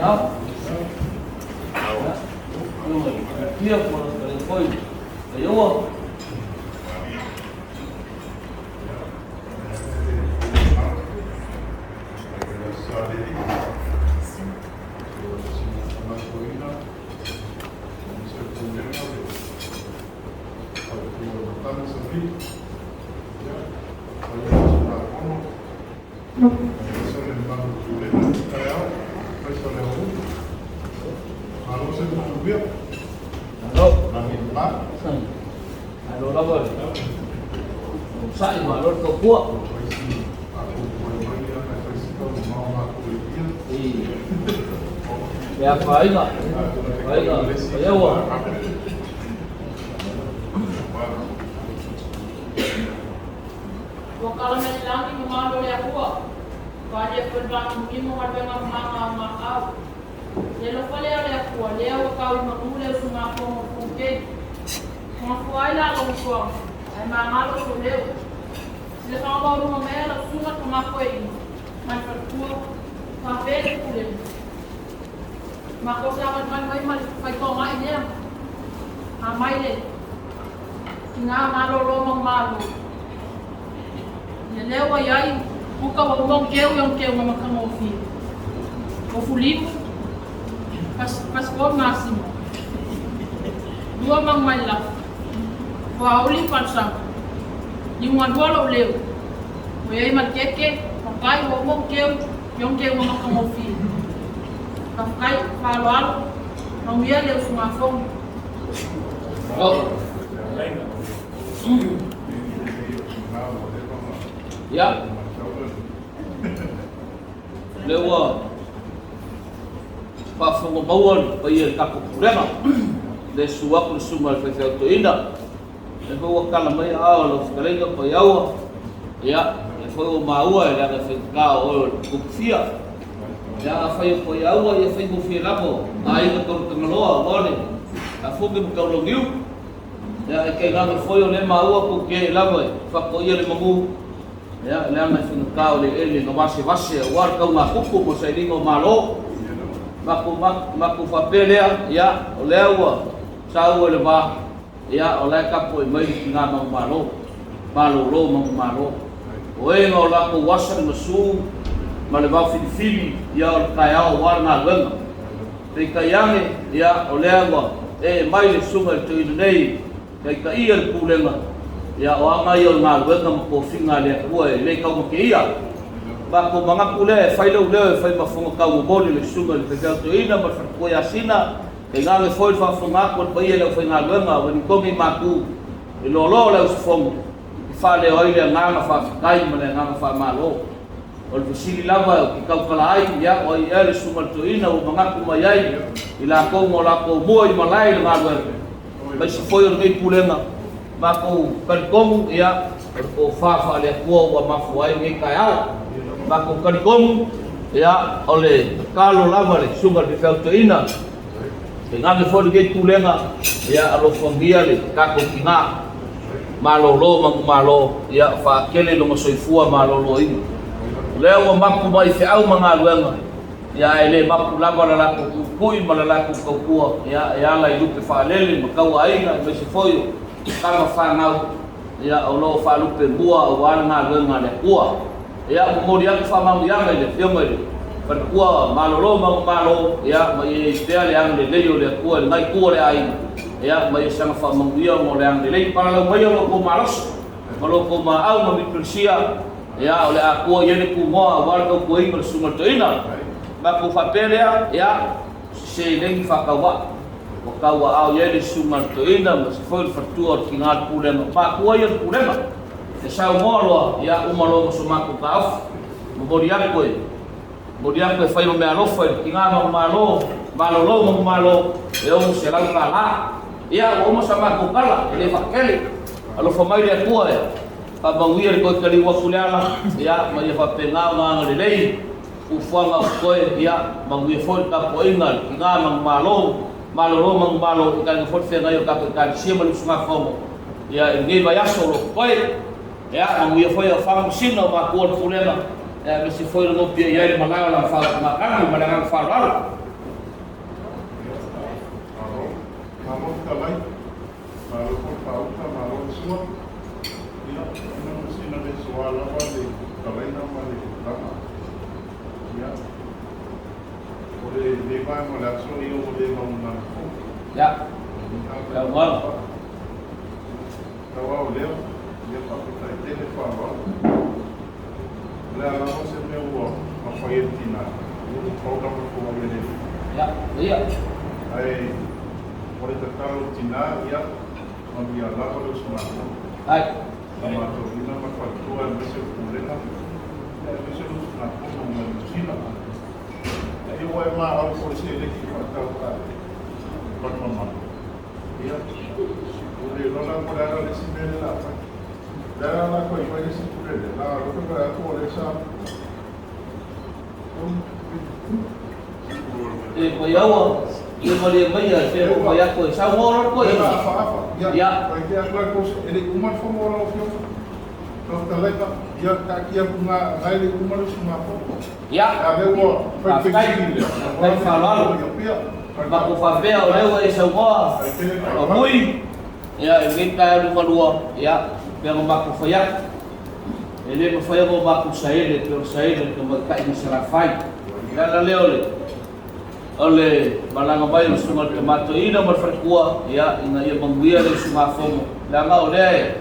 Taeao. Ia, afioga i le Pia ma lau fetalaiga foi Aioa. Malo lava le onosai, malo le tautua. Le afaina, aiga Paeaua. Ua kala mai le lagi ma malo le Atua, faaalia foi le vanimonimo galuega mama a ona aao. Le alofa lea o le Atua, lea ua tau i manu le usugafono o le Fonotele. Ua gafua ai la lou usoga, ae magalo sou leo. Silafaga maualuga mai a lau susuga le tama toeaina ma le faletua, faapea le Pulega. Matou savalivali mai ma le faitoagai lea, a mai le tina malolo manumalo. Ia lea ua i ai uta ua uma ona keu i ona keuga matagofie. O fulimu, pasiponi masima, lua manumailelafo, fuauli palosama, liugalua lou leo, ua i ai ma le keke, papai ua uma ona keu i ona keuga matagofie. Faafetai, faaaloalo, manuia le usugafono. Ia, lea ua faafofoga maua le paia i le tatou pulega, le susu atu le susuga i le faifeau toeaina, lea foi ua tala mai aao o lau fetalaiga Paiaua, ia, lea foi ua maua e leaga e faigata o oe o le tupufia. Ia, afai o Paiaua, ia faigofie lava o aiga tau le Tagaloa aua le Afoge ma Taulauniu. Ia, ae tainane foi o lea maua tou te ee lava e faatoia le manu, ia, leaga e faigata o le eleele na vasevase aua le taugatupu mo le sailiga o Malo. Matou, matou faapea lea, ia, o lea ua saua i le va, ia, o la e tapuai mai le tina manumalo, malolo manumalo. O e na o latou asa le gasu ma le vaofilifili, ia, o le taeao aua le galuega. Peitai ane, ia, o lea ua ee mai le susuga i le toeaina nei taitaia le pulega, ia, o aga ia o le galuega ma tofiga a le Atua e le taumateia. Matou manatu lea e fai lou leo e fai ma fofoga taumomoli le susuga i le faifeau toeaina ma le faletua ia Sina, tainane foi le faafofoga atu a le paia i le aufaigaluega o Ueligitone i Matu i loaloa o le ausufono e faaleo ai le agaga faafetai ma le agaga faamalo. O le fesili lava ou te tautala ai, ia, o ai ea le susuga i le toeaina ua manatu mai ai i latou ma o latou mua i malae i le galuega, aemaise foi o lenei pulega, matou talitonu, ia, o le tofa faale-Atua ua mafua ai lenei taeao. Matou talitonu, ia, o le tatalo lava i le susuga i le faifeau toeaina, tainane foi lenei pulega, ia, alofagia le tatou tina. Malolo manumalo, ia faatele lona soifua maloloina. O lea ua mapu mai feau ma galuega, ia ae le mapu lava le latou tuitui ma le latou tautua, ia e ala i lupe faalele ma tauaiga aemaise foi o tama fanau, ia o lo o faalupe mua aua le galuega a le Atua. Ia momoli atu faamanuiaga i le Afioga i le Faletua malolo manumalo, ia ma ia i ai pea le agalelei o le Atua i lena itu o le aiga, ia ma ia saga faamanuia ona o le agalelei. Palalau maia lo outou malosi ma lo outou maau ma Mikilisia, ia o le a tua i ai le tumoa aua le tautuaina o le susuga i le toeaina. Matou faapea lea, ia se seleni faatauvaa ua tauaao i ai le susuga i le toeaina ma se foi le faletua o le tina o le pulega, matua ia o le pulega. E saunoa loa, ia uma loa ma so matou taofi. Momoli atu e, momoli atu e fai ma meaalofa i le tina manumalo, malolo manumalo, e $600. Ia, ua uma sa matou tala, e le faatele. Alofa mai le Atua e faamanuia le toe taliu atu i le ala, ia, ma ia faapena ona agalelei fuafuaga o totoe, ia, manuia foi le tapuaiga a le tina manumalo, malolo manumalo, i taina foi le feagai o le tatou Ekalesia ma le usugafono. Ia, i lenei vaiaso o lo o totoe, ia, manuia foi aofaga ma sina o matua o le Pulega, ia, aemaise foi o le nopiai ai le malae o lana faautugatagi ma le agaga faaaloalo. Fetalai, malo foi le faauta, malo le sua. Ia, ina ma sina le soa lava le fetalaiga ma le tulaga. Ia, o le le vaega o le aso, ia ua le gagana fou. Ia, saunoaga. Tau lava o lea, ia faafetai tele faaaloalo. O le a lava se mea ua mafai e le tina, ia ua pau lava le foai a le Alii. Ia, ia. Ae o le tatalo i tina, ia manuia lava le usugafono. Ai. Na matauina ma le faletua aemaise o le pulega, ia aemaise le usugafono mai Niu Sila. Ia ua e maau foi i le seleni faatau falemamanu. Ia, ua le iloa la po o le a la le isi mea lea o le a fai. O le a la la toe fai le isi pule lea, leaga o lea ou te vaai atu o lea sa E Paiaua, ia malie maia e fea fai atu e saunoa loa le toeaina. Ia. E le i uma le fono a lau Afioga. Lau Fetalaiga, ia taatia atu i ina e le i uma le usugafono. Ia. A o lea ua fai le Faafetai. fesili lea, Faafetai le faaaloalo. Matou faapea o lea ua e saunoa o Mui, ia i lenei taeao liugalua, ia, pei ona matou fai atu, e le mafai ona o matou saele pei o le saele a le tamaitai mai Salafai. O le ala lea o le o le malaga mai o le susuga i le Tama Toeaina ma le faletua, ia, ina ia manuia le usugafono, leaga o lea e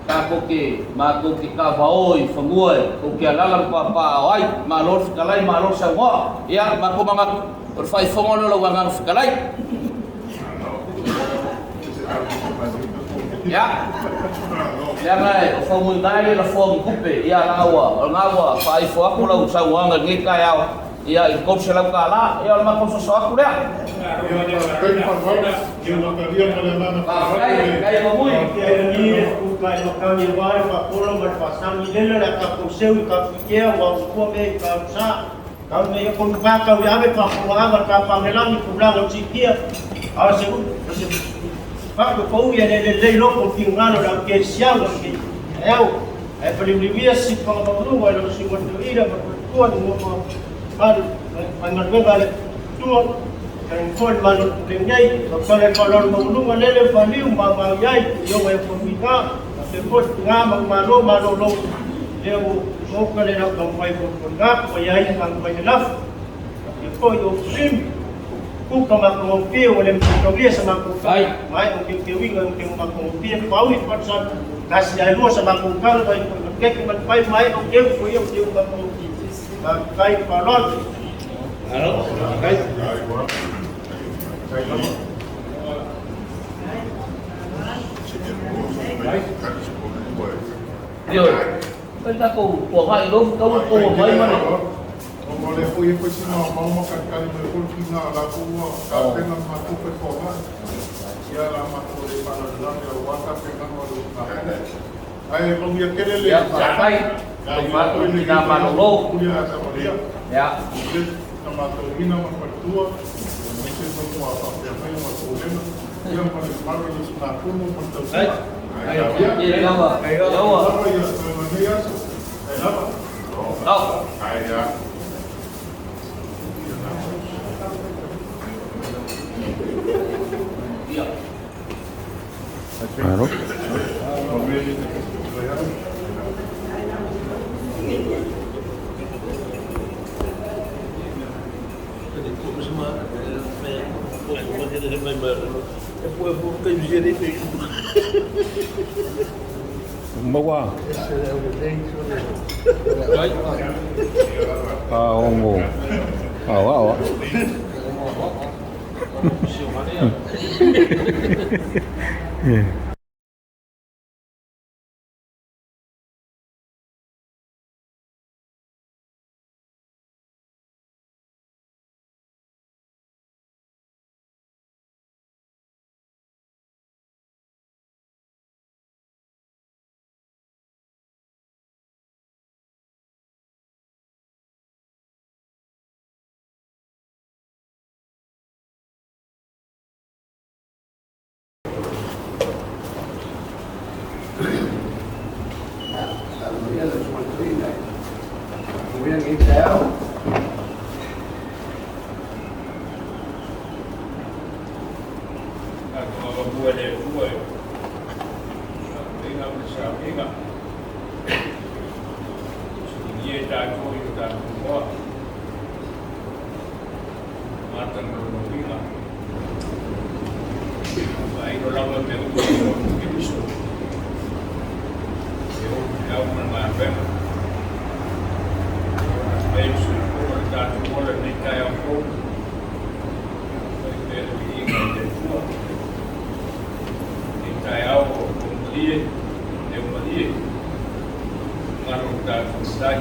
tatou te matou te tavao i fanua e tou te alaala ma papaaao ai. Malo le fetalai, malo le saunoa. Ia, matou manatu, o le faaifoga lea o lau agaga fetalai. Ia, leaga o Faumuina e le lafoa ni tupe, ia, leaga ua, o lena ua faaifo atu lau saunoaga i lenei taeao, ia, i le $300, ia, o le matou soso atu lea. Faafetai, faafetai Faumui. Ai. Malo, faafetai. Ioe, fai le tatou tuanai loa fetaui le tou omai ma le. Ona o lea foi e fai si maomao ma talitali mai foi le fina o la foi ua tapena le matou faletuaga. Ia o le a matou le faalavelave aua tapenaga o le usugafono. Ae manuia tele le Ia, faafetai. Alofa atu i le tina malolo. Ia. Na matauina ma le faletua, aemaise le nofoa faafeagaiga ma le pulega, ia ma le mamalu i le usugafono ma le tausiga. Ia, Ia lava, manuia lava. lava ia lenei aso. Lava. Tau. Ia. Malo. Maua. Aongo. Aoa aoa. sauiga. Siligia e tatou i o tatou moa. Matagalonoina. Faailo lava mea uma i totonu o Keriso. E ou le au ma le galuega. Ona fai le soifua ma le tatou ola i lenei taeao fou. Fai pea le viiga i le Atua. Lenei taeao o Poumalie, Leumalie, finagalo o le tatou Matai.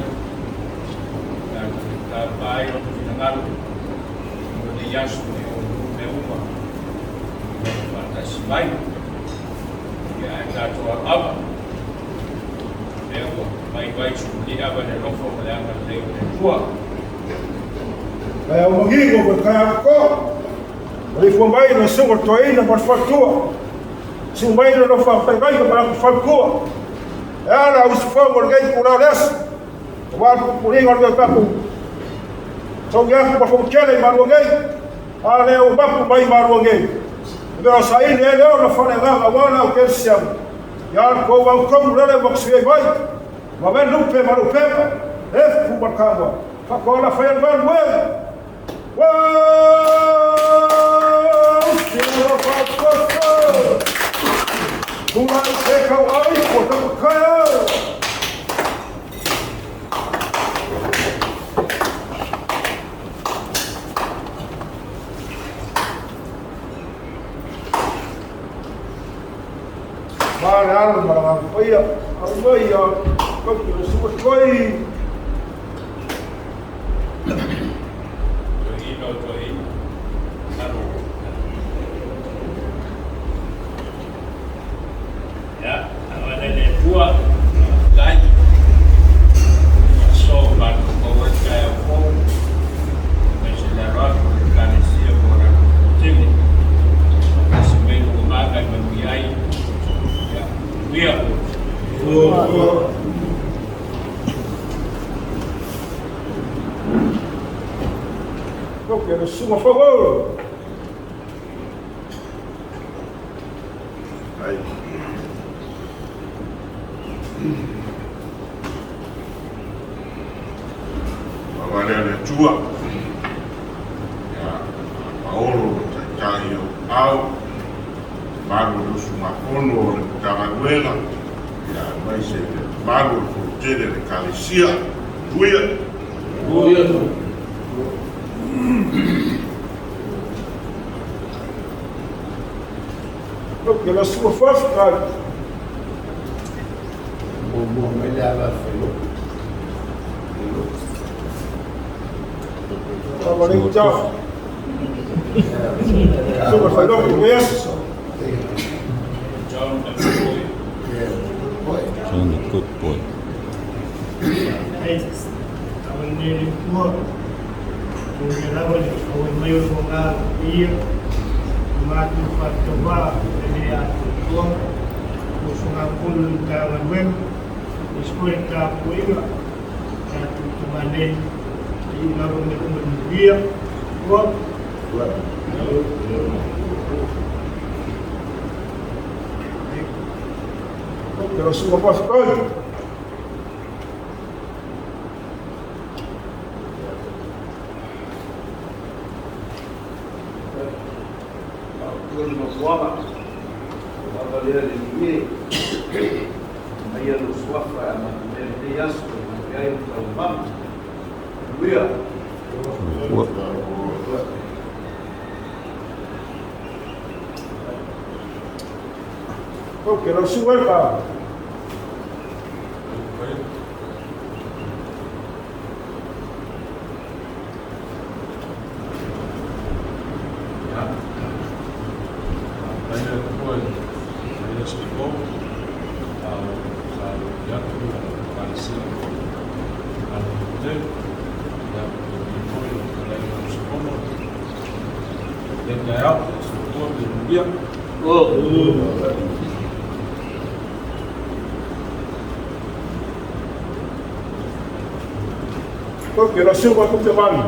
Tatou te tapa ai Lona finagalo mo lenei aso e ono mea uma i lona faatasi mai. Ia ae tatou ava mea ua vaivai sululia ava le alofa ma le agalelei o le Atua. Kai au mangingo ma kai au ko. Maleifua mai le susuga o Toeaina ma le faletua. Susu mai le nofo a faifeagaiga ma latou faletua. E ala usufono o lenei itula o le aso, aua le puipuiga o le tatou togi atu ma Fonotele i Malua nei, a lea ua mapu mai i Malua nei. E mea o saili ai lea ona faleagaga aua le au kerisiano, ia le tou au tonu lele ma kusuia mai, ma ve lupe ma lupega, e fu ma le kama, faatoa la fai le valu e. Tulai te kau ai, ko taku kai au. Ma le alo ma la paia, au mai ia, kau te sua toi. Toeaina o toeaina. Alo. Ia, avane le Atua, faafetai. Aso matou maua ai le taeao fou, aemaise le alo atu o le Ekalesia mo latou tele. Faatasi mai lou agaga e manuia ai. Ia, manuia. Kau te susuga fau. Ai. Avane le Atua. Ia, paolo le taitai o au. Malu o le usugafono o le Matagaluega. Ia, aemaise le mamalu o le Fonotele a le Ekalesia. Manuia. Manuia. Kau te la susuga faafetai. Muamua mai le ala whailoko. Tama nei tau. Susuga whailoko, yes. John the good boy. Yeah, good boy. John the good boy. Ai, avane le Atua, o le lava le whawai mai o ngā ia, mātou whātawā e le atoatoa, o so ngā kolo i tā galuega, e skoe tā poiga, tātou tamanei, i lava me uma nuia, ua, Kau te la susuga faafetai. Ua le mafuaga, ua lea le luie, mai ia lou suafa e amatamea i lenei aso e manuia ai o taumaga. Manuia. Ua. Kau te la susuga e ka. Ia, faafetai le Atua i lenei aso fou, a o faalogologo atu le Ekalesia o Malo Tele, ia, e foi o fetalaiga usufono lenei taeao, ia soifua ma ia manuia. Kau te la susuga tupe manu.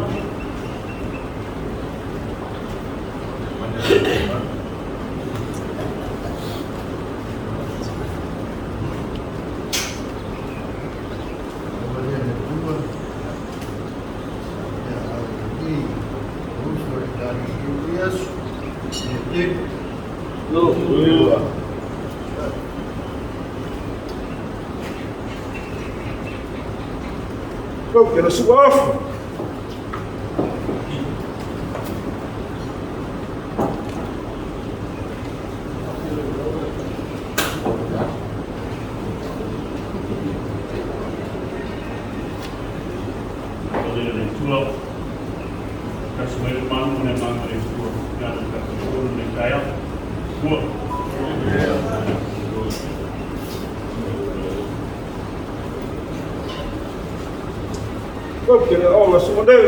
Kau ke la suga afu. O le Atua, tasi mai le malu ma le agaga o le Atua, i ala o le tatou Fono i lenei taeao. Ua. Kau ke le ao la suga nei.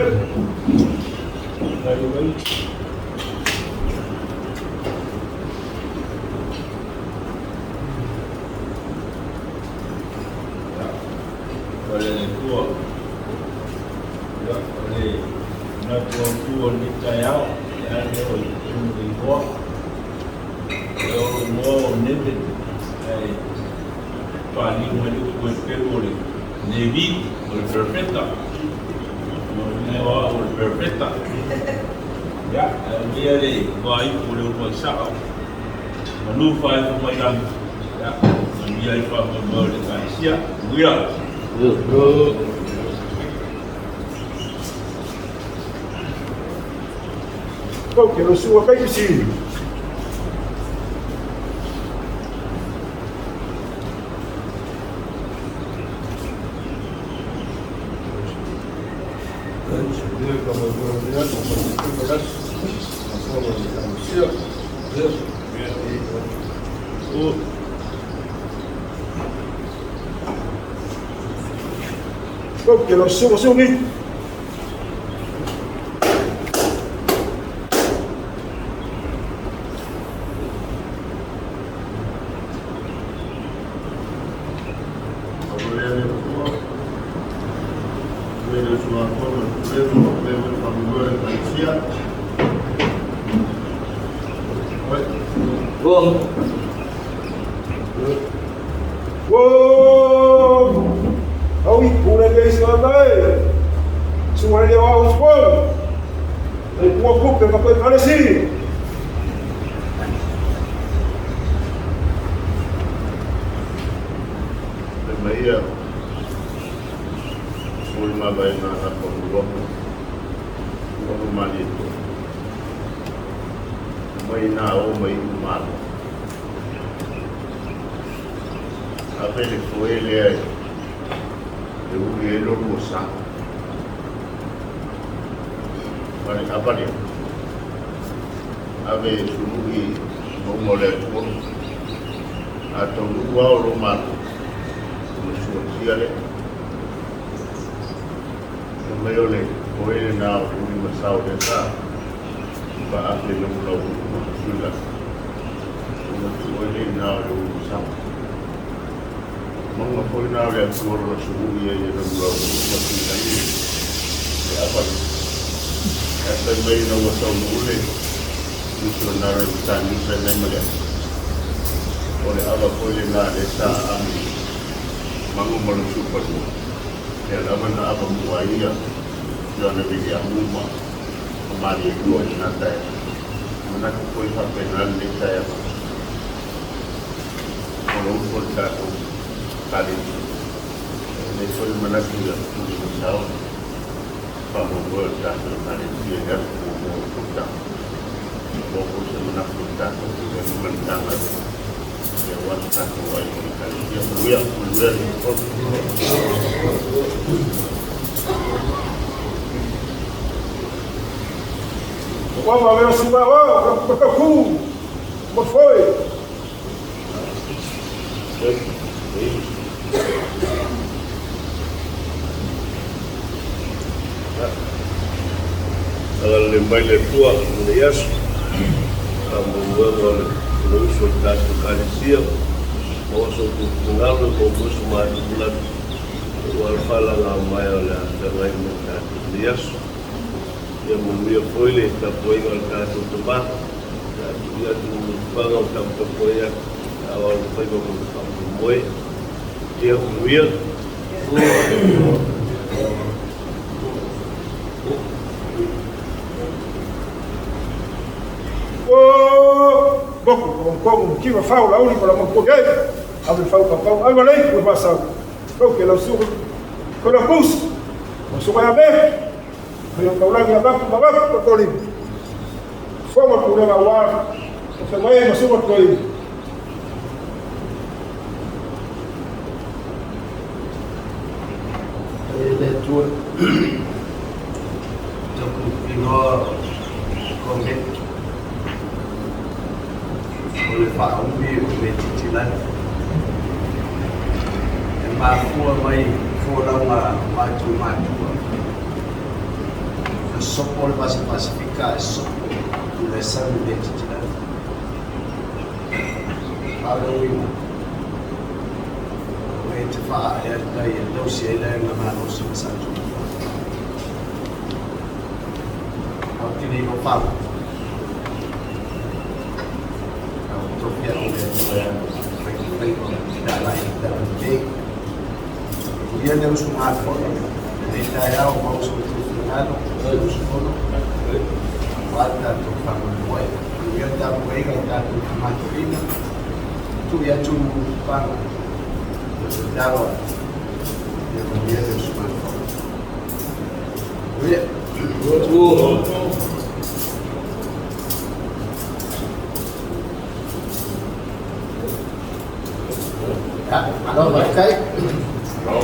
O le Atua, ia, o le manatu autu o lenei taeao, e ala lea o i totonu o le igoa. O le olo igoa o Neve, ae faaliu mai le upu e pelu o le Levi, o le Perofeta. O le o au o le Perofeta. Ia, ae aumaia le igoa ipu o le uluai sao. Manu faaifo mai lagi. Ia, manuia ai faamoemoe o le Ekalesia. Manuia. Kau ke la suga kaikisi. Kau ke la suga sugi. Wow! Au i pule ke isla tai. Suga le ao spol. Le pua kupe ka koe kalesi. Le maia o le mavaega a Paulua o Malietua. Mai nā o mai u malo. Ave le foe lea e uli ai lo lua sa. Ma le ava lea. Ave e sulu'i mauga o le Atua. A taunuu lava o lo malo, ona suatia lea. Fai mai o le foe lenā o le uli ma sa o lea sa faafe i lou lau ma Tutuila. Ona tuu ai lea i ina o le ulu ma sa. Mauga foi na o le Atua lona sulu'i ai e lou lau ma Tuilagi le ava lea. Ae fai mai ina ua taunuu le misionare i Matanisa i nai Maleafa, o le ava foi lenā lea sa aami i Mago ma lou Supalua, lea lava na ava mua ai ia Ioane Viliamu ma Malielua i lena taeao. Manatu foi faapena lenei taeao o lo uso o le tatou Ekalesia. E lelei foi le manatu ia tuli ma sao le faamoemoe o le tatou Ekalesia i le aso muamua o le fonotaga. Maua foi se manatu o le tatou Pulega ma le Matagaluega aua le tatou aiga o le Ekalesia. Manuia, manuia le Fono. Ua ma le suga o ka ku. Ma foi. Agalelei mai le Atua i lenei aso, faamoemoega o le Fonousu a le tatou Ekalesia, maua so outou finagalo e maua foi so matou manatu aua le faalagamaea o le a feagai ma le tatou i lenei aso. Ia manuia foi le tapuaiga a le tatou tama, le a tuuina atu le motupaga o taputapuai atu e aoao le faiva mo le faamoemoe. Ia manuia. Ua moku ko kongu kiva fau la uli ko la mo ko gai. Ave fau ka pau. Ave lei ko fa sau. Kau ke la suga. Ko la pus. Masuka ia me, mai o taulagi a vaku ma vaku o tolima. Foga pulega aua, o se mai masuka tolima. E le Atua, taku inoa ko me o le faaumi o metitilani. E mafua mai folauga matou matua. Na sopo le Vasa Pasifika e sopo i le sami metitilani. A o le uiga, o e te faaee le tai e tausi ai le aiga malosi ma sa tupu. Au te le o pau. Au tofi au le atua e fai fai o le ala i te le. Ia le usu mafono, le taeao ma usu tu finalo, le usu fono. Wa tatou faamoemoe. Ia tapuaiga i tatou tamatoina. Tu ia tu panga. O te talo ia manuia le usu mafono. Ia. Ya, malo faafetai. Malo.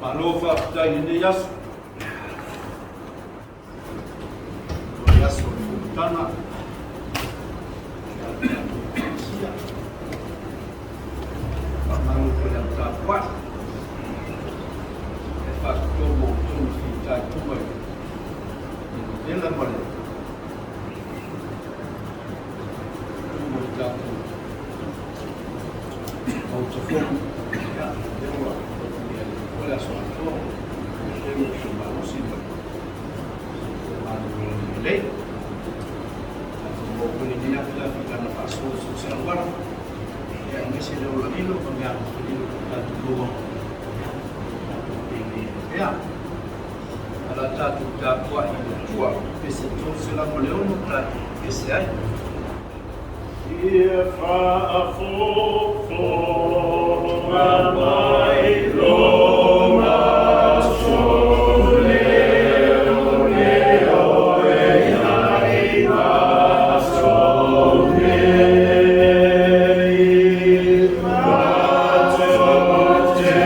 Malo faafetai i lenei aso. O le aso o le fonotaga a le tatou Ekalesia. Faamalo foi i lau tapuai. E faapitoa mo outou na fitaituga i le vevela ma le tumu o le tatou Maota Fono. Ia, lea ua tapunia e le Atua le aso atoa. Lea ua outou malosi ma le soifua maloloina lelei. Tatou maua foi lenei afiafi i lana faasoa i so o se auala. Ia, aemaise le ola lilo ma mea alofalilo o tatou maua. Ia, tatou penei ai pea. A la tatou tapuai i le Atua, pese 306 tatou pese ai. Ia faafofoga mai lo matou leo, leo e ai matou nei. Matou te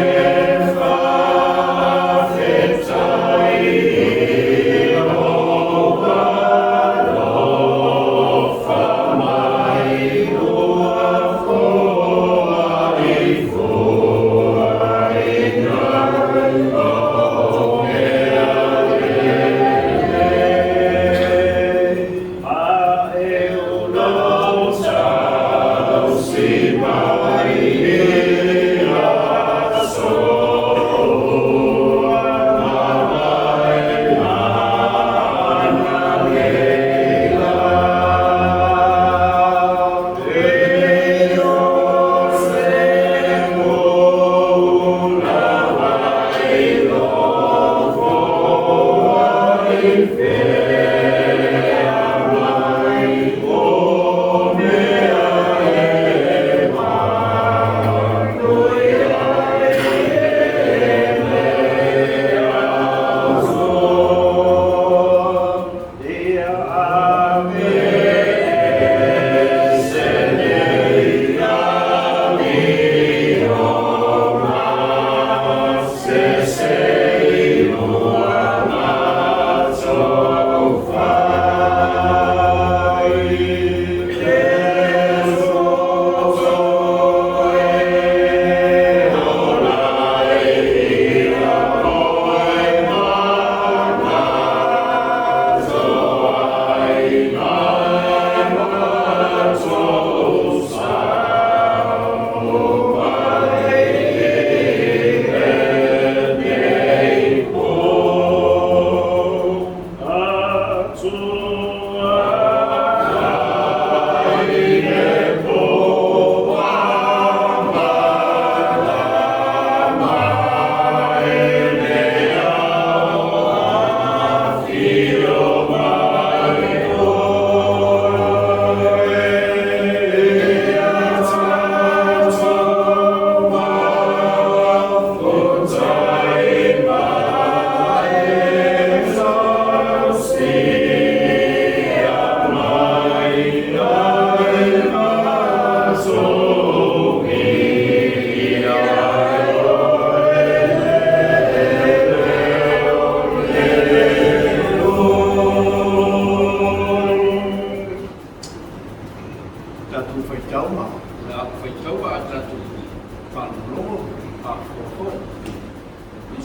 faafetai i lou alofa mai ua foai foaina.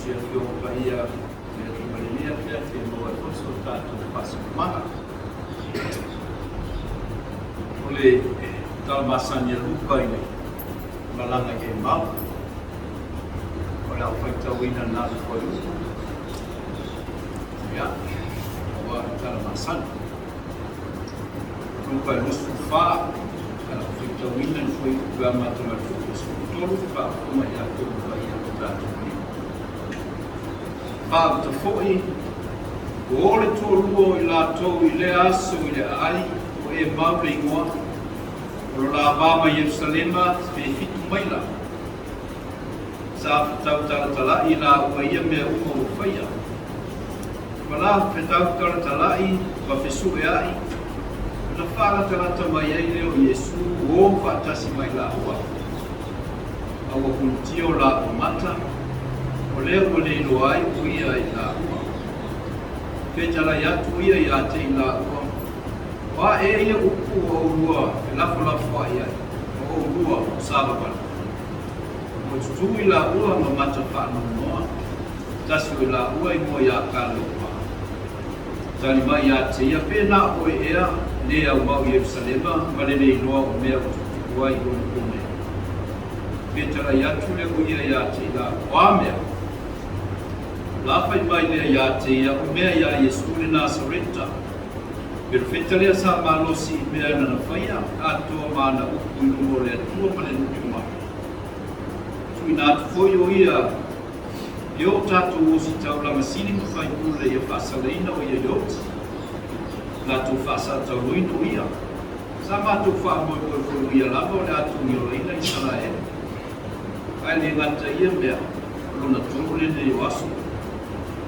i Afioga Paia le Atua i lenei afiafi e maua ai foi so tatou faasinomaga. O le tala masani a Luka i le malaga i Emau, o le a ou faitauina na o le fuaiupu, ia, aua o le tala masani. Luka 24, o le a ou faitauina le fuaiupu e amata mai le fuaiupu 13, faafofoga ia te outou paia o tatou alii. Faauta foi, ua o le toalua o i latou i lea aso i le aai, o Emau le igoa, o lo la va ma Ierusalema pe 7 maila. Sa fetau talatala'i laua i ia mea uma ua faia. Ma la fetau talatala'i ma fesu'ea'i, ona faalatalata mai ai lea o Iesu o faatasi ma i laua. A ua hunutia o laua mata, o lea ua le iloa ai o ia i laua. Fetalai atu ia iā te i laua, O a ea ia upu ua oulua felafolafoa'i ai, ma oulua o savavali? Ua tutū i laua ma mata faanoanoa, tasi o i laua i mua iā Kaleopa. Tali mai iā te ia, Pēnā oe ea lē aumau Ierusalema ma le le iloa o mea ua tutupu ai i ona po nei? Fetalai atu lea o ia iā te i laua, O a mea? La fai mai lea iā te ia, O mea iā Iesu le Nasareta. Perofeta lea sa malosi i mea nana faia, atoa ma ana upu i luma o le Atua ma le nuu mamalu. Tuuina atu foi o ia e o tatou ositaulaga sili ma faipule ia faasalaina o ia i le oti, latou faasatauloina o ia. Sa matou faamoemoe foi o ia lava o le a togiolaina Isaraelu. Ae le gata i ia mea, o lona tolu lenei o aso,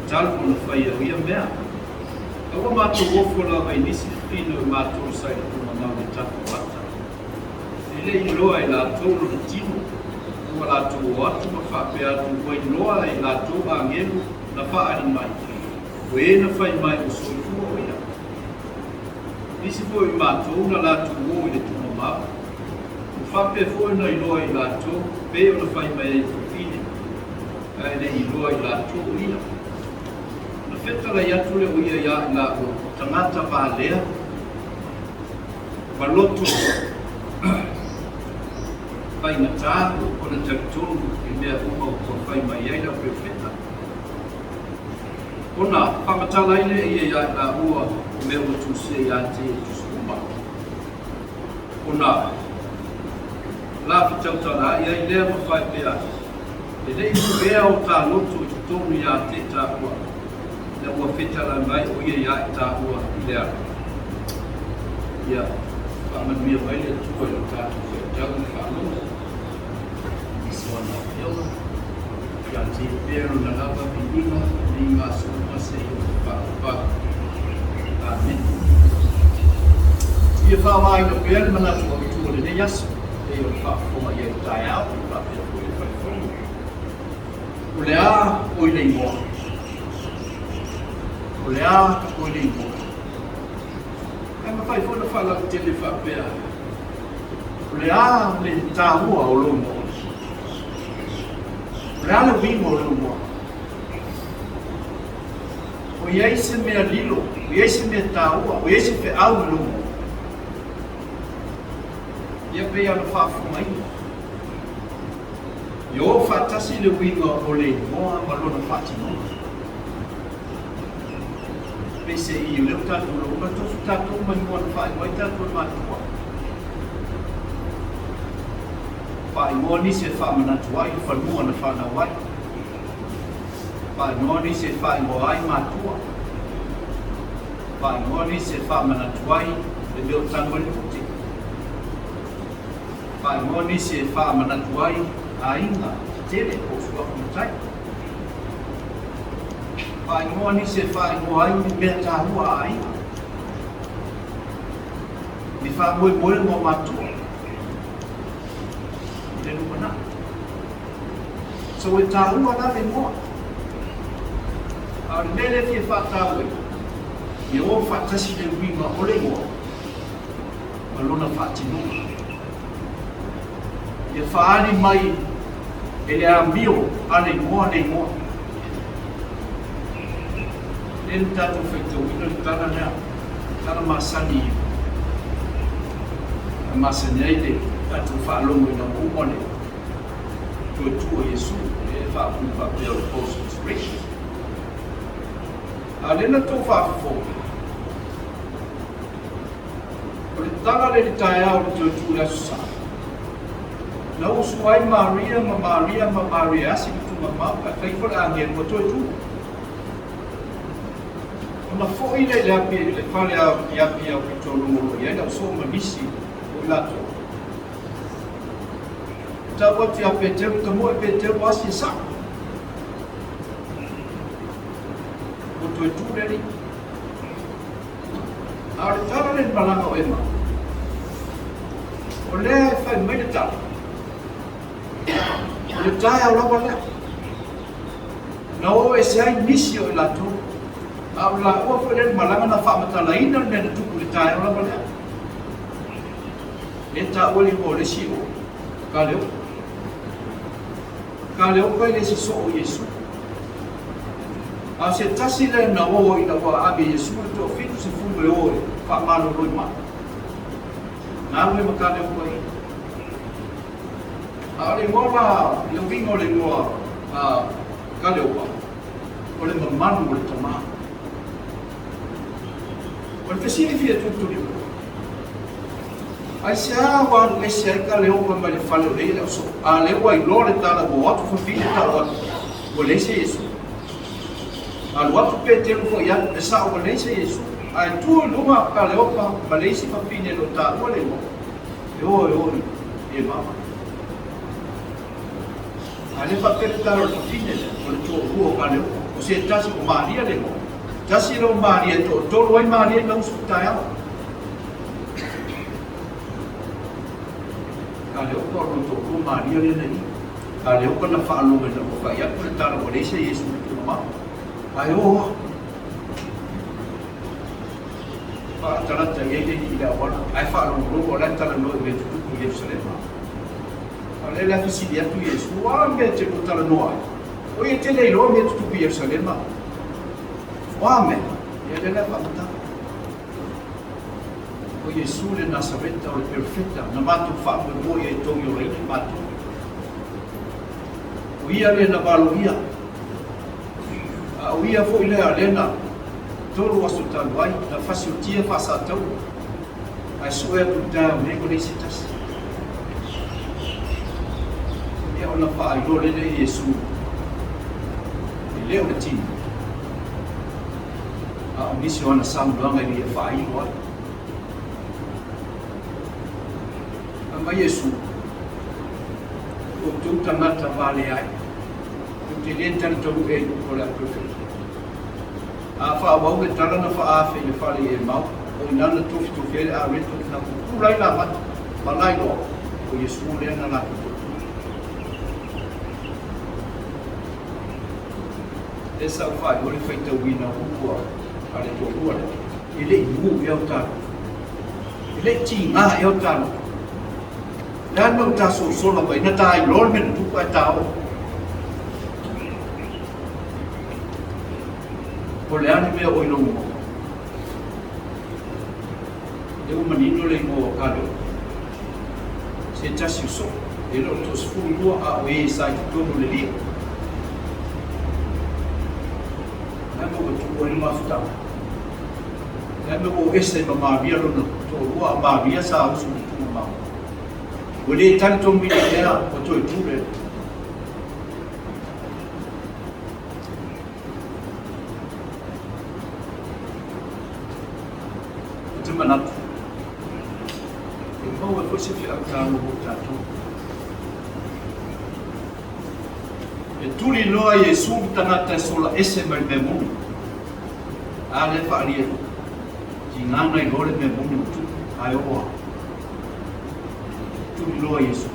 talu ona faia o ia mea. A ua matou ofo lava i nisi fafine o matou sa i le tumamau i le tatou ata. E le i iloa e latou lona tino, a ua latou o atu ma faapea atu ua iloa e latou agelu na faaali mai, o e na fai mai ua soifua o ia. Nisi foi o matou na latou o i le tumamau, ua faapea foi ona iloa e latou pei ona fai mai ai i fafine, ae le i iloa e latou o ia. Ona fetalai atu lea o ia iā i laua, o tagata valea ma loto faigata ona talitonu i mea uma ua fai mai ai lau perofeta. Ona faamatala ai lea ia iā i laua o mea ua tusia iā te ia i tusi uma. Ona la fetautalaai ai lea ma faipea atu, E le i pupea o ta loto i totonu iā te tāua, ina ua fetalai mai o ia iā i tāua i le ala. Ia faamanuia mai le Atua i lo tatou faitau ma faalogo i soana afioga, ia te pea lona lava viiga nei ma aso uma seia faapapau. Amene. Ia faaaogaina pea le manatu autu o lenei aso, pei ona faafofoga i ai i le taeao, faapea foi le falefono. O le a oi le igoa? O le a oi le igoa? Ae mafai foi ona faalautele faapea, o le a le taua o lou igoa? O le a le uiga o lou igoa? O i ai se mea lilo, o i ai se mea taua, o i ai se feau i lou igoa? Ia pei ona faafofogaina. Ia o faatasi le uiga o le igoa ma lona faatinoga. Peiseai o lea ua tatou iloa uma, tofu tatou ma igoa na faaigoa ai tatou e matua. Faaigoa nisi e faamanatu ai le fanua na fanau ai. Faaigoa nisi e faaigoa ai matua. Faaigoa nisi e faamanatu ai le mea o tanu ai le pute. Faaigoa nisi e faamanatu ai aiga tetele po o suafa matai. Faaigoa nisi e faaigoa ai ni mea taua a aiga, ni faamoemoega o matua i le lumanai. So e taua la le igoa. A o le mea lea e fia faatauaina, ia o faatasi le uiga o le igoa ma lona faatinoga. Ia faaali mai e le amio a le igoa le igoa. Lea na tatou faitauina le tala lea, tala masani e masani ai le tatou faalogo ina ua uma le toe tu o Iesu, lea e faaupu faapea o le post resurrection. A o lea na tou faafofoga, o le tala lea i le taeao o le toe tu i le Aso Sa, na usu ai Maria ma Maria ma Maria e asi le tuugamau, ae fai ifo le agelu ua toe tu. Ona foi lea i le api i le fale i Apia o Pitoluga o lo o i ai le ausoo ma nisi o i latou. Tau atu ia Peteru, Tamoe Peteru, asi e sa'o. Ua toe tu le alii. A o le tala lea i le malaga o Ema, o lea e fai mai le tala, o le taeao lava lea. Na o ese ai nisi o i latou, a o laua foi lea i le malaga na faamatalaina le mea na tupu i le taeao lava lea. Lea e taua le igoa o le isi o Kaleopa. Kaleopa e le se soo o Iesu. A o se tasi lea na o ina ua ave Iesu le toafitusefulu e o e faamalolo i mai. Na alu ai ma Kaleopa ia. A o le igoa la, le uiga o le igoa a Kaleopa, o le mamalu o le tama. O le fesili fia tulituliua, aisea ua alu ese ai Kaleopa mai le fale o lea e le o soo? A lea ua iloa le tala ua o atu fafine tau atu, ua leai se Iesu. Alu atu Peteru foi atu, e sao ua leai se Iesu. Ae tu i luga Kaleopa ma le isi fafine e le o taua le igoa. E o e o i e mama. A lea faapea le tala o le fafine lea, o le toalua o Kaleopa. O se tasi o Maria le igoa. Tasi lea o Maria e toatolu ai Maria ina usu i le taeao. Kaleopa o lona toalua Maria lea na i. Kaleopa na faalogo ina ua fai atu le tala ua leai se Iesu i le tuugamau. Ae o a. Faalatalata i ai le alii i le auala, ae faalogologo o la e talanoa i mea tutupu i Ierusalema. A o lea la e fesili atu Iesu, O a mea e te lua talanoa ai? O ia te le iloa mea tutupu i Ierusalema? O a mea? Ia lea la e faamatala. O Iesu le Nasareta, o le Perofeta, na matou faamoemoe i ai e togiolaina i matou. O ia lea na valoia, a o ia foi lea lea na Tolu aso talu ai, na fasiotia faasataua, ae sue atu i taeao nei ua leai se tasi. Ia ona faailoa lea e Iesu, e le o le tino, a o nisi o ana saunoaga ina ia faailo ai. Fai mai Iesu, Outou tagata valeai, ou te le talutalu'e i upu a le Aperofeta. A faaauau le tala na faaafe i le fale i Emau, o i ina na tofitofi ai le areto na pupula ai lamata ma lailoa, o Iesu lea na latou toatolu. Lea sa ou faailoa le faitauina o upu a le toalua lea, e le i mu ea o talofa, e le i tiga ea o talofa. O le a le mea ua ta sosola mai ai, na ta iloa le mea na tupu ae ta oo. O le a le mea o i lou igoa? Lea ua manino le igoa o Kaleopa. Se tasi o soo, e le o toasefulu lua a o e sa i totonu o le lia. Le a mea ua tuua ai le mafutaga? Le a mea ua o ese ai ma Maria lona toalua a Maria sa usu i le tuugamau? Ua le talitonuina ea ua toe tu le Ou te manatu, e maua ai foi se feau taua mo tatou. E tuli loa Iesu le tagata e sola ese mai le mea moni. A lea e faaalia i tiga na iloa le mea moni ua tupu, ae oo a. Tuli loa Iesu.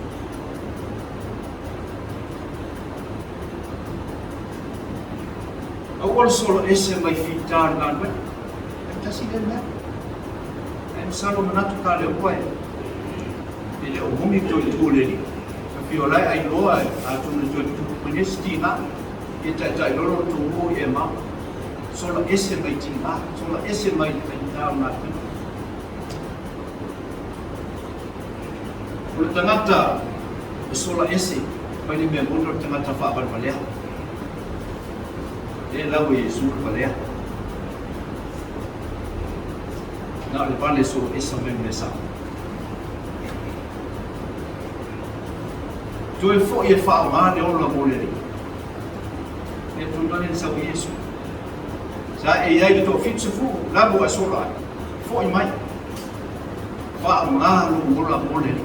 Aua le sola ese mai fita o le galuega. Ae tasi lea mea. Ae masalo manatu ka le oa e e le o moni toe tu o le alii. Ka fia o lae ai loa e atonu e toe tutupu mai nei se tiga, ia taitai loa lona toalua i Emau. Sola ese mai tina, sola ese mai le faigata o galuega. O le tagata e sola ese mai le mea moni o le tagata faavalevalea. Lea e lau e Iesu le valea. Na o le vale e solo esa mai le mea sao. Toe foi e faaaoga le ola mo le Alii. Lea tonu lea na sau ai Iesu. Sa e i ai le toafitusefulu, lava ua e sola ai. Foi mai. Faaaoga lou ola mo le Alii.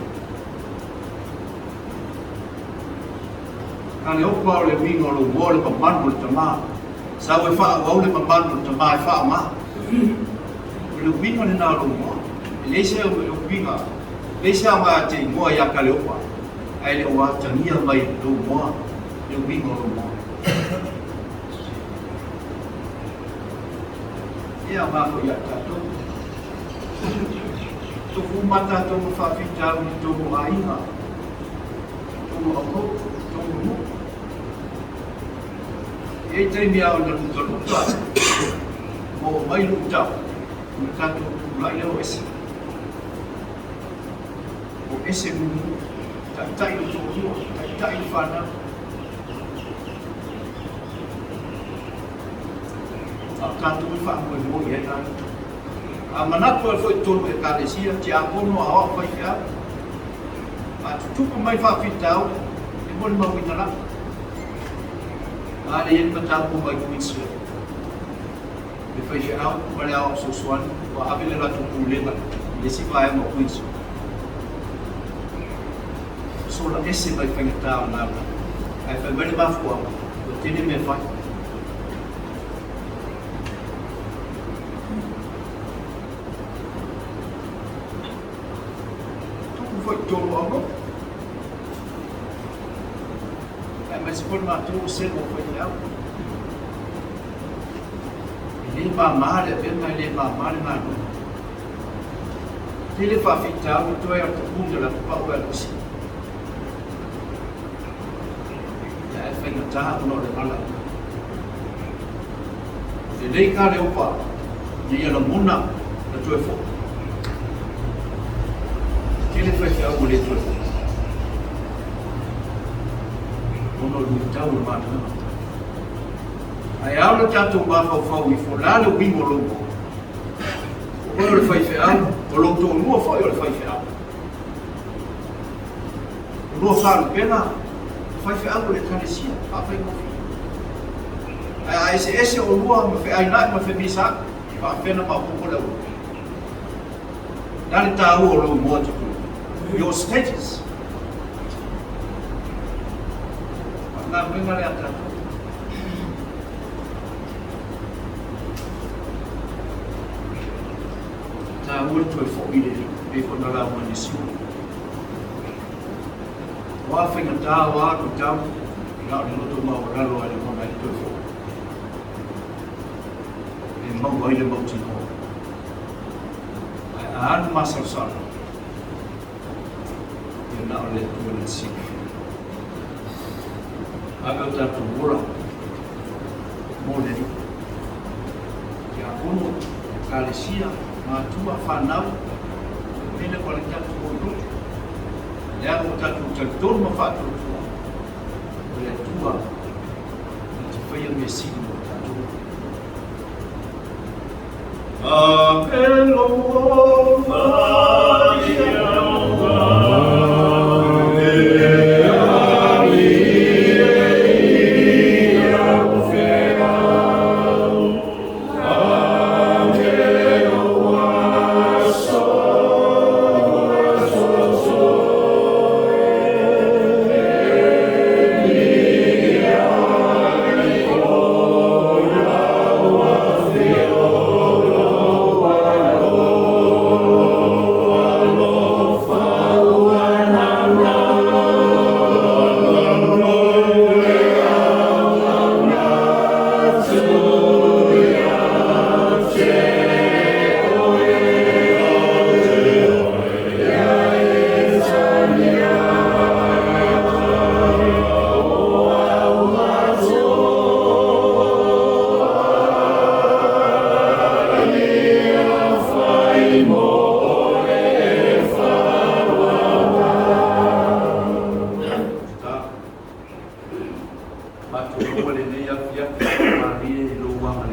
Kaleopa o le uiga o lou moa o le mamalu o le tama. Sau e faaauau le mamalu o le tama e faaaoga. O le uiga lena o lou moa. E leai se uiga, leai se aoga e te igoa ia Kaleopa, ae le o atagia mai lou moa le uiga o lou moa. E aoga foi ia tatou. Tofu ma tatou ma faafitauli i tonu aiga, tonu aulou, tonu nuu. E i ai taimi ao na lutaluta, ma oo mai luitau, ona tatou tulai lea o ese. O ese mumu, taitai le toalua, taitai le fanau. A o tatou e faamoemoe i ai latou. A manatu ai foi i totonu o Ekalesia, tiakono, aoao, faifeau, a tutupu mai faafitauli, e molimauina lava. A lea e i ai le mataupu mai Queensland, le faifeau ma le aoao fesoasoani ua ave le latou pulega i le isi vaega o Queensland. Sola ese mai faigata o le galuega, ae fai mai le mafuaaga, ua tele mea fai. Tupu foi i totonu o Aurora. Aemaise foi le matou o selo o faifeau. E le mama le avega, e le mama le galuega. Tele faafitauli toe o le tapuni o le atupau e alu ese. Ia ae faigata ona o le valaauina. Lelei Kaleopa ina ia lagona na toe foi. Tele faifeau ua le toe foi ona o luitau o le galuega. Ae ao le tatou mafaufau ifo, o le a le uiga o lou moa? O oe o le faifeau, o lou toalua foi o le faifeau. O lua faalupega, o faifeau o le Ekalesia, faafaigofie. Ae a eseese olua ma feaina'i ma femisa'i, e faapefea ona maopoopo le auala? Le a le taua o lou moa totonu? Your status. O le galuega lea a tatou. Taua le toe foi i le Alii, pei foi ona lauga i le Siona. O a faigata, o a luitau, na o le loto maualalo lava e lagona ai le toe foi, e maua ai le mautinoa. Ae a alu masalosalo, ia na o le Atua na te silafia. Ave o tatou ola mo le Alii. Tiakono, Ekalesia, matua, fanau, mele ma le tatou oi loto. Leaga ua tatou talitonu ma faatuatua o le Atua na te faia mea sili mo tatou. Ave lo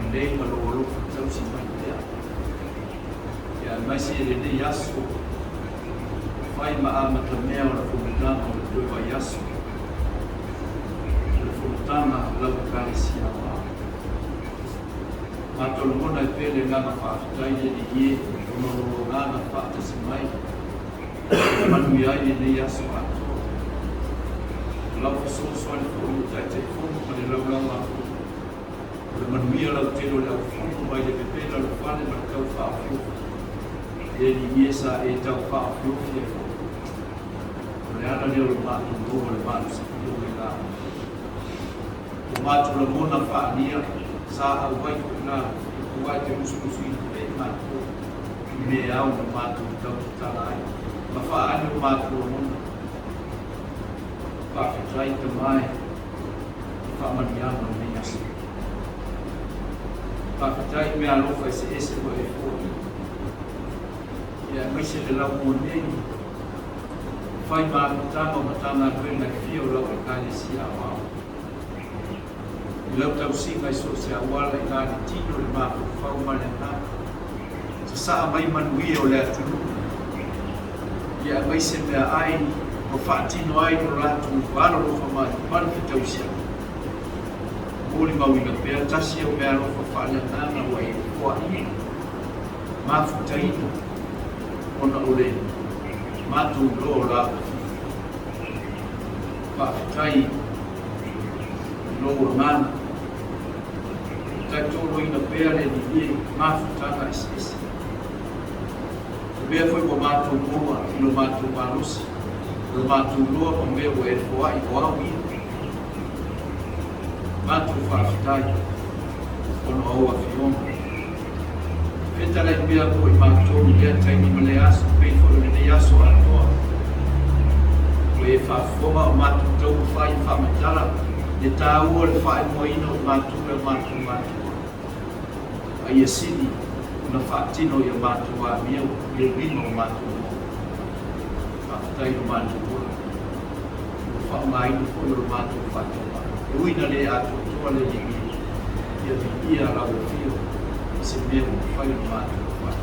agalelei ma lou alofa tausi mai pea. Ia aemaise lenei aso fai ma amatamea o le fonotaga o le toe vaiaso o le fonotaga a lau Ekalesia Aoao. Matou lagona ai pea le agaga faafetai le Alii e ona o lou agaga faatasi mai e manuia ai lenei aso atoa. O lau fesoasoani foi i le Taitaifono ma le laulau a Fono. O le manuia lautele o le aufono mai le pepela o le fale ma le tau faaofiofi. Le Alii e sa e tau faaofiofi ai foi. O le ala lea o le matou maua le malosi mai la. O matou lagona faaalia sa auai foi la aua e te musumusuina pea i matou i mea ao na matou tau tatala ai ma faaali o matou lagona. Faafetai Tama e i faamanuiaga o lenei aso. Faafetai i meaalofa eseese ua e foaia. Ia aemaise le laumua nei, fai ma amataga o Matagaluega e fia o lau Ekalesia Aoao. I lau tausiga i so o se auala i la le tino, le mafaufau ma le agaga, sasaa mai manuia o le atunuu, ia aemaise meaai ua faatino ai lo latou alolofa mai ma le fetausiaga. Molimauina pea tasi au meaalofa faaleagaga ua e foaia, mafutaina ona o le matou iloa o la ua Faafetai i lou agaga. Taitoloina pea le Alii e mafutaga eseese. O mea foi ua matou maua i lo matou malosi, o lo matou iloa ma mea ua e foai o au ia. Matou faafetai ona o au afioga. Fetalai pea mo i matou i lea taimi ma lea aso, pei foi o lenei aso atoa. Ua e faafofoga o matou taumafai e faamatala le taua o le faaemoaina o i matou e o matou matua. A ia sili ona faatino i a matou amio le uiga o matou moa. Faafetai i lo matou ola. Ua faaaogaina foi o lo matou faatauvaa. E ui ina le atoatoa le Alii, ia viia lau afio i se mea ua mafai ona matou fai.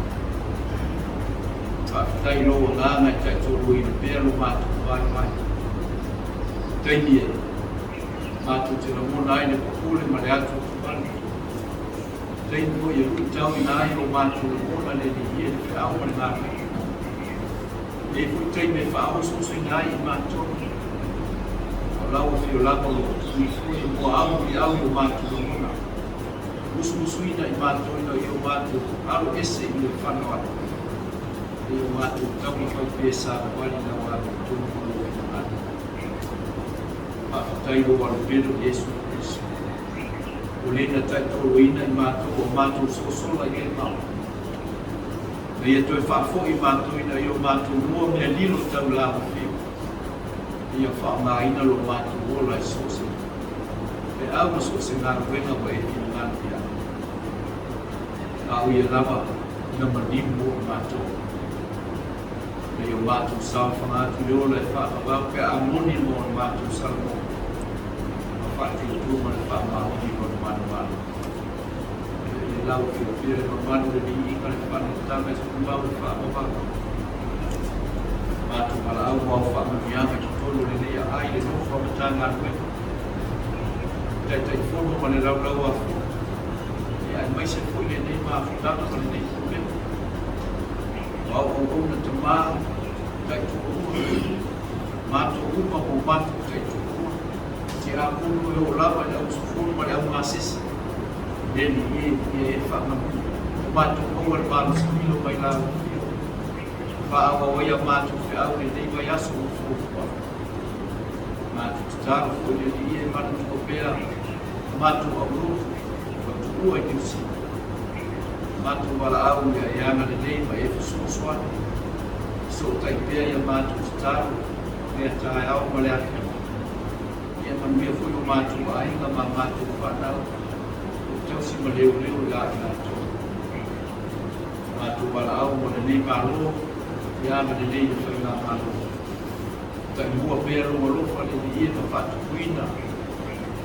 Faafetai i lou agaga e taitoaluaina pea lo matou vaivai. Taimi e matou te lagona ai le popole ma le atuatuvale. Taimi foi e luitauina ai lo matou lagona le Alii e le feau ma le galuega. E foi taimi e faaosoosoina ai i matou. O lau afio lava o lo o tui foi e mua au i au i o matou lagona. Musumusuina i matou ina ia o matou alo ese i le fanoano. Ia o matou taumafai pea savavali lau amiotonu ma lou finagalo. Faafetai lou alopele o Iesu Keriso. O le na taitoloina i matou o matou sosola i le maota. Na ia toe faafoi matou ina ia o matou lua mea lilo tau lagofio, ia faaaogaina lo matou ola i so o se feau ma so o se galuega ua e finagalo i ai. A o ia lava na maliu mo i matou. Na ia o matou saofaga atu i le ola e faavavau pe a moni mo le matou salamo ma faatuatua ma le faamaoni i lona manumanu. Ia lau afio le mamalu le viiga le faaneetaga i tumau le faavavau. Matou valaau ma au faamanuiaga i totonu o lenei aai le nofo a Matagaluega. Taitaifono ma le laulau a fono. Ia aemaise foi lenei mafutaga ma lenei pulega. O au auauna tamā, taitoalua, matou uma ma o matou taitoalua. Tiakono e oo lava i le auusufono ma le augasese. Le Alii e, ia e faamanuia. Ua matou maua le malosi lilo mai lau afio. Faaauau ai a matou feau i lenei vaiaso o fuafuaga. Matou tatalo foi le Alii e manatua pea a matou aulotu ua tuua i Niu Sila. Matou valaau ia e agalelei ma e fesoasoani. Fesootai pea ia matou tatalo lea taeao ma le afiafi. Ia manuia foi o matou aiga ma matou fanau o tausi ma leoleo ia i latou. Matou valaau mo lenei Malo, ia agalelei le faigamalo. Taimua pea lou alofa le Alii ma faatupuina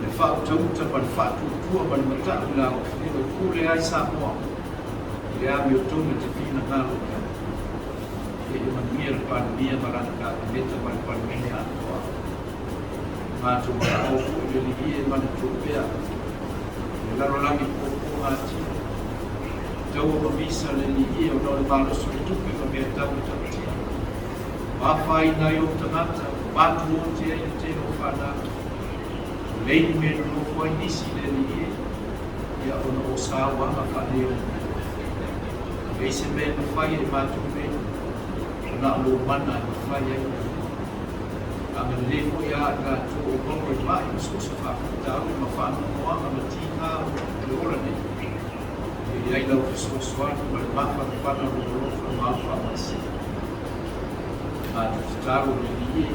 Le faautauta ma le faatuatua ma le mata'u i lau Afioga e pule ai Samoa i le amiotonu e te finagalo i ai. Ia ia manuia le Palemia ma lana Kapeneta ma le Palemene atoa. Matou valaau foi le Alii e manatua pea le lalolagi puapuagatino, taua ma visa le Alii ona o le malosi o le tupe ma mea tau matautia. Ua afaina ai ou tagata, ua matu ote ai le tele o fanau. Ua leai ni mea e nonofo ai nisi i le Alii e, ia ona o sauaga faaleono. E leai se mea e mafai e matou nei, ua na o lou mana e mafai ai le Alii. Agalelei foi ia i latou o maua i ma'i ma so o se faafitauli ma faanoanoaga ma tiga o le ola nei. Ia i ai lau fesoasoani ma le mafanafana o lou alofa ma au faamaisega. Matou tatalo le Alii e,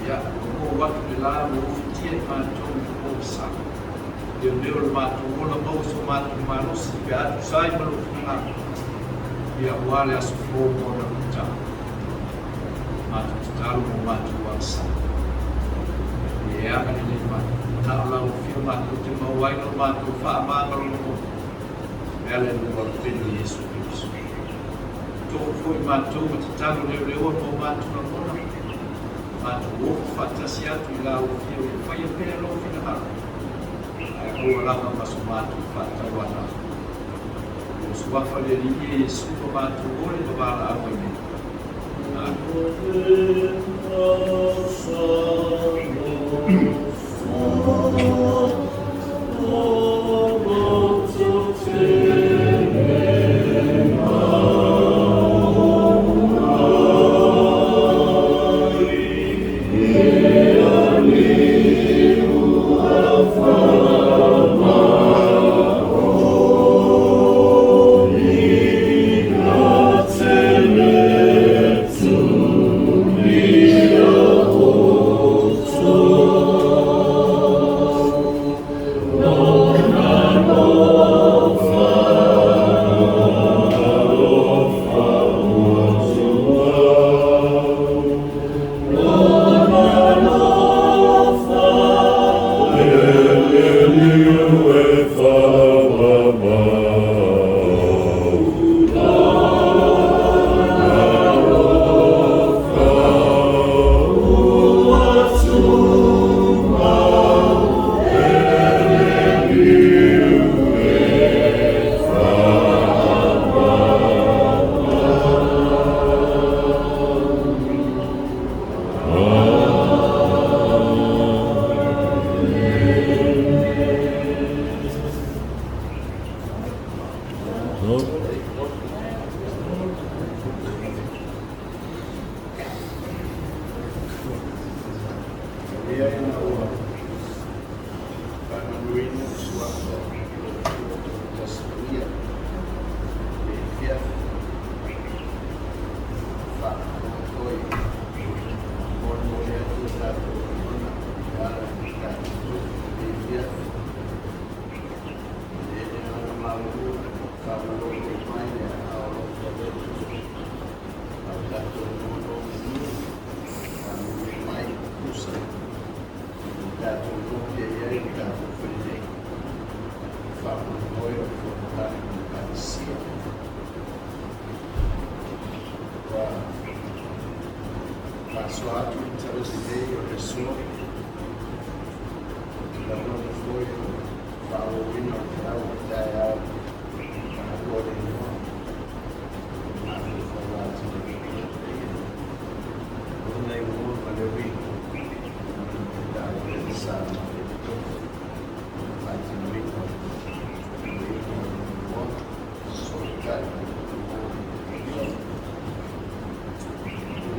ia, ua oo atu le la ua ofitia i matou i le pogisa. Leoleo lo matou ola maua so matou malosi pe a tusa ai ma lou finagalo, ia aua le aso fou ma ona luitau. Matou tatalo mo matou agasala. Ia e agalelei mai, manao lau Afio matou te maua ai lo matou faamagaloga e ala i lou Alopeni o Iesu Keriso. Tofu foi matou ma tatalo leoleoa ma o matou lagona, matou ofo faatasi atu i lau Afio ia faia pea lou finagalo, ae aua lava ma so matou faatauanau. O lou Suafa le Alii e Iesu ma matou ole ma valaau ai nei. Amen. Ia ina ua faamamaluina le suafa o le Atua Toatasi Paia i le afiafi, faatoatoa molimoli atu o tatou lagona e ala i le tatou tofi i lenei afiafi. E le agaga maualuga faamalolo mai le aao alofa o le Atua, a o tatou nonomanu faamanuia mai tusa i tatou lopi e i ai le tatou fai nei. Faamoemoe o le fonotaga ma le Ekalesia. Ua faasoa atu le talalelei o le aso, lagona foi o le faaauauina o le feau o le taeao taua o le igoa o le mafaufau atili o le paia. Lona igoa ma le uiga ma le taua le sa ma le tofi faatinoina o le iuga o le igoa solitari ma le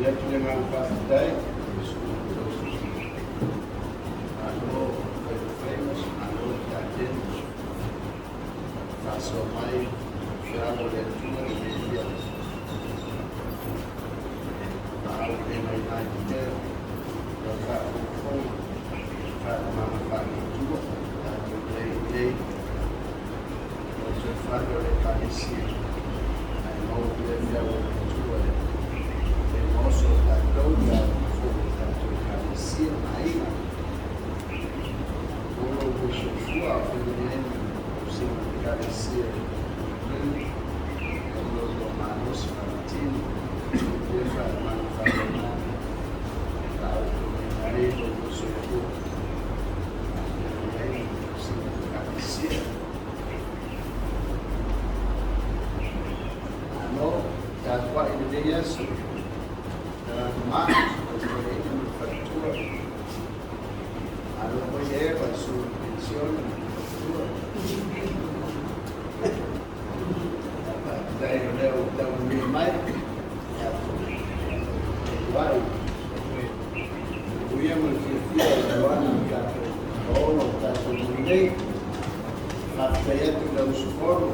Momoli atu le agaga faafetai i susuga tausi Malo faifaiva, malo le tapena faasoa mai feau o le Atua lenei afiafi. Maau le mai mai pea lau faafogafoga faatamala faale-Atua tatou i ai nei lotoifale o le Ekalesia, ae maua pea feau o le Atua e maoso o tatou ia foi o tatou Ekalesia ma aiga. lou soifua a o feagai ai ma le tausiga o le Ekalesia i Brooklyn ona o lou malosi faaletino. Ia faamalo faapena ona faaauupegaina ai lo outou soifua a o feagai ai ma le tausiga o le Ekalesia. Malo tapuai i lenei aso, Talaluma, le toeaina ma le faletua. Malo foi Eva i sui penisione ma le faletua. Faafetai o lea ua taunuu mai ia feiloai manuia ma le fiafia o le aloaga o tatou paolo o tatou nuu nei. Faafetai atu i le usufono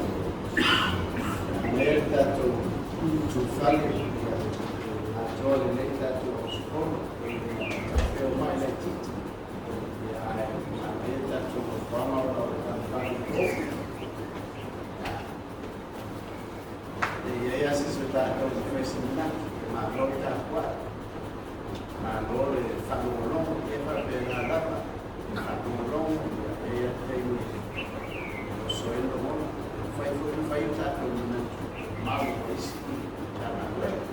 lea le tatou tulafale ia atoa lenei tatou usufono feomai laitiiti ia ae manaia tatou nofoaga ona o le valevale o. E i ai lava se isi o tatou e fai se manatu, malo le tapuai, malo le faalogologo, ia faapena lava le faalogologo, ia e i ai lava le taimi e oso ai le lagona. E mafai foi ona fai o tatou manatu mau o isi Matagaluega.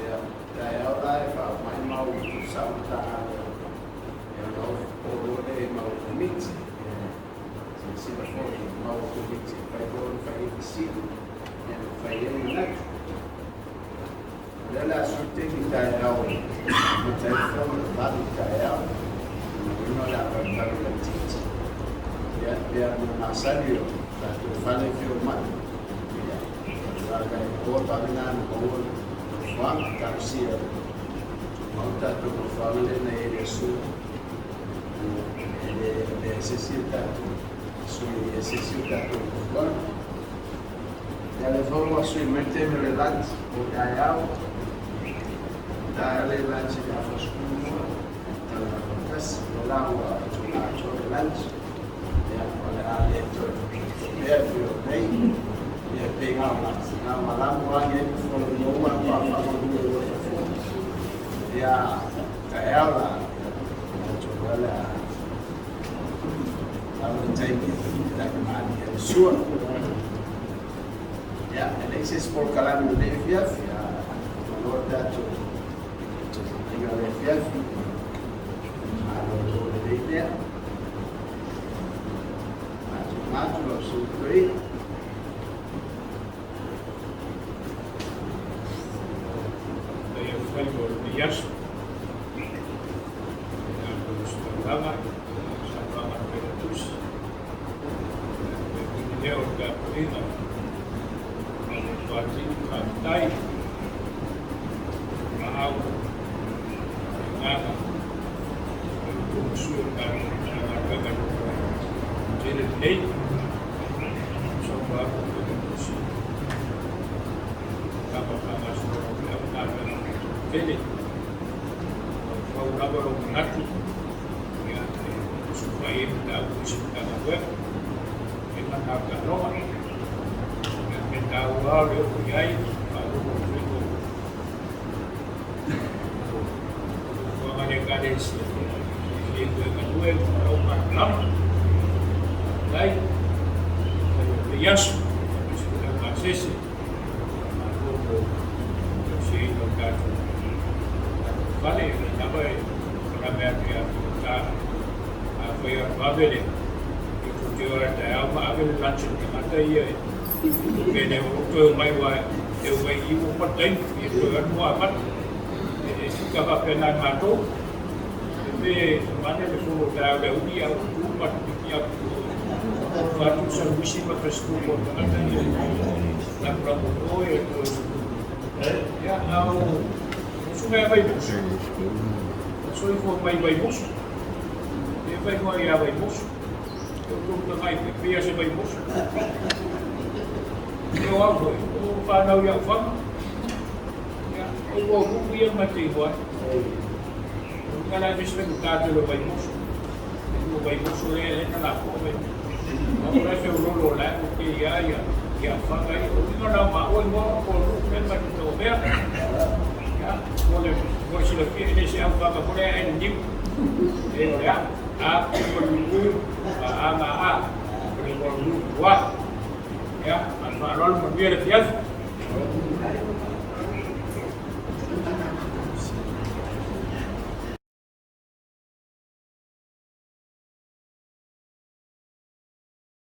Ia, taeao la e faauma ai mau sao Matagaluega, ia ona o loa lea i mau Komiti. Silasila foi i mau Komiti e mafai loa ona fai ai fesili, ia ma fai ai manatu. O lea o le a sui le taimi taeao e amata ai le fono i le 8 i le taeao. O lona uiga o le a valevale laitiiti. Ia, pe a na masani o tatou fale e feomai, ia, o le po vave lena na maua le nofoaga, talosia tumau le tatou nofoaga lea na i ai i le aso. E le avea e se isi o tatou sui e se isi o tatou nofoaga. Ia lea foi ua sui mai le taimi o le lunch o taeao. Taeao le lunch i le afa 12, tala 1, lea la ua tula atoa le lunch. Ia, o le a le toe pea pei o nei. Ia, pe na o malamo lava nei ma fono maua pa faamalua i ua fua. Ia, taeao la, tatou le a lava le taimi e malie le sua. Ia, e leai se isi polokalame o lenei afiafi, a malo le tatou aiga o le afiafi, malolo lelei lea. Matou atu lau susuga toeaina. Faafetai atu ai mo lenei aso. E tatou ositaulaga, saunoaga a le Failautusi, le ui lea o le tapuaiga a le Atuatini, faafetai maau le agaga o le outou sui o le tatou Matagaluega i loko tele lenei. Saunoa atu le Failautusi, lava faagasologa pea ma galuega tele. Fau lava lou manatu, ia, e usufono ai mataupu i se Matagaluega, e mana o taaloga. Ia, me taua o le oo i ai, faaluga o faiva o fuaga le Ekalesia, ia, e fia toe galue ma lau malamalama. Faafetai, fai o lenei aso, faamaise foi au pasese, malo mo tausiaina o tatou fale, o lea lava e kalame atu ia ta afai o ave le e te o taeao ma ave le lunch i le tagata ia e pe le o toe mai wa e o mai i ua pa taimi e toe atu mua amata e sika faapena i matou e pe mane le fono taeao le uli au tu ma piki atu fatu saluisi ma feskupo o tagata ia lapu o e toe ia au sume vai musu soifua mai vai musu e vai moa ia vai musu e o tou tagai pea se vai musu e o au foi o whanau ia whanga ia o ua kuku ia ma te ihoa o nga lai fes fengu tātou le vai musu e ua vai musu le le na la po vai o lai fe o lolo lai o ke ia ia ia whanga i o inga nau ma oi moa ko lu pe ma te tau mea ia mo le mo silafia e le se au whanga mo le e niu e o le a A P ma le U ma A ma A. O le U A. Ia, ma le faaaloalo, manuia le afiafi.